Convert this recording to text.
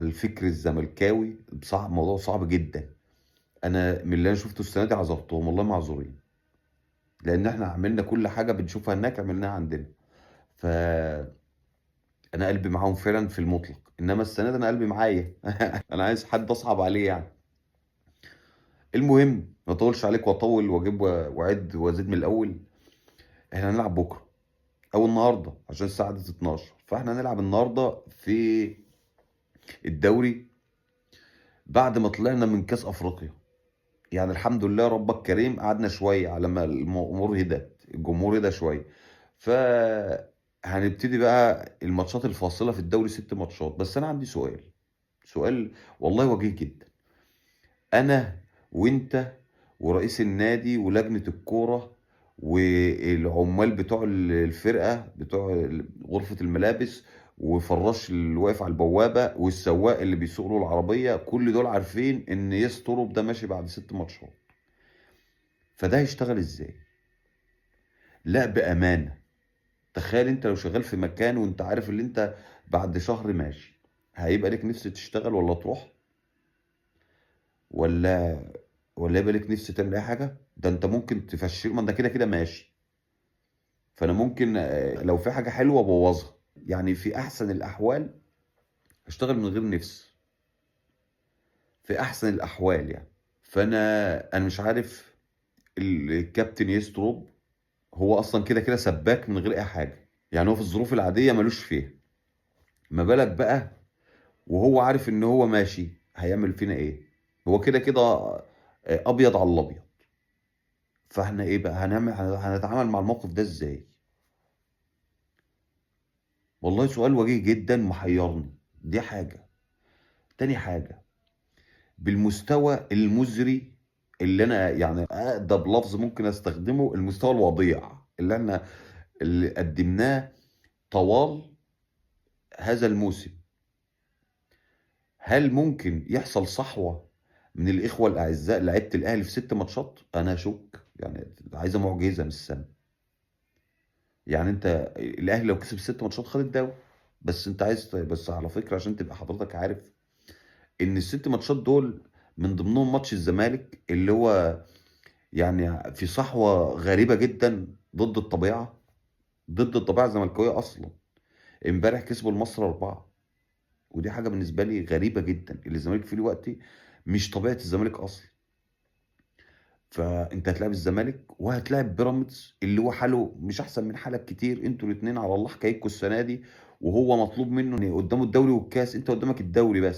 الفكر الزملكاوي صعب، موضوع صعب جدا. انا من اللي انا شفته السنة دي عذرتهم والله، معذورين، لان احنا عملنا كل حاجة بنشوفها هناك عملناها عندنا. ف انا قلبي معاهم فعلا في المطلق، انما السنة دي انا قلبي معايا. انا عايز حد اصعب عليه يعني. المهم ما اطولش عليك واطول واجيب واعد وازيد من الاول. احنا هنلعب بكره او النهارده عشان الساعة 12، فاحنا هنلعب النهارده في الدوري بعد ما طلعنا من كاس افريقيا. يعني الحمد لله ربك كريم، قعدنا شوية على ما الامور هدت، الجمهور هدى شوية. ف هنبتدي بقى الماتشات الفاصلة في الدوري، 6 ماتشات. بس انا عندي سؤال، سؤال والله وجيه جدا. انا وانت ورئيس النادي ولجنه الكورة والعمال بتوع الفرقة بتوع غرفة الملابس وفراش اللي واقف على البوابة والسواق اللي بيسوق له العربية، كل دول عارفين ان يستروب ده ماشي بعد 6 ماتشات. فده هيشتغل ازاي؟ لا بامانه، تخيل انت لو شغال في مكان وانت عارف ان انت بعد شهر ماشي، هيبقى لك نفس تشتغل ولا تروح؟ ولا يبقى لك نفس تعمل اي حاجة؟ ده انت ممكن تفشل، ما انت كده كده ماشي. فانا ممكن لو في حاجة حلوة ابوظها. يعني في احسن الاحوال اشتغل من غير نفس، في احسن الاحوال يعني. فانا مش عارف الكابتن يستروب هو اصلا كده كده سباك من غير اي حاجة، يعني هو في الظروف العادية ملوش فيها، ما بالك بقى وهو عارف ان هو ماشي هيعمل فينا ايه؟ هو كده كده ابيض على الابيض. فاحنا ايه بقى هنعمل؟ هنتعامل مع الموقف ده ازاي؟ والله سؤال وجيه جدا محيرني. دي حاجة. تاني حاجة، بالمستوى المزري اللي انا يعني اقدر لفظ ممكن استخدمه، المستوى الوضيع اللي احنا اللي قدمناه طوال هذا الموسم، هل ممكن يحصل صحوة من الإخوة الأعزاء لعيبة الأهلي في 6 ماتشات؟ أنا أشك، يعني عايزة معجزة من السنة. يعني أنت الأهلي لو كسب 6 ماتشات خد الدوري، بس أنت عايز، بس على فكرة عشان تبقى حضرتك عارف إن ال6 ماتشات دول من ضمنهم ماتش الزمالك اللي هو يعني في صحوة غريبة جدا ضد الطبيعة، ضد الطبيعة الزملكاوية أصلا. امبارح كسبوا المصري 4، ودي حاجة بالنسبة لي غريبة جدا. اللي الزمالك فيه دلوقتي مش طبيعة الزمالك أصلا. فأنت هتلاعب الزمالك وهتلاعب بيراميدز اللي هو حاله مش أحسن من حالك كتير، انتوا الاتنين على الله حكايتكم السنة دي، وهو مطلوب منه إن قدامه الدوري والكاس، انت قدامك الدوري بس.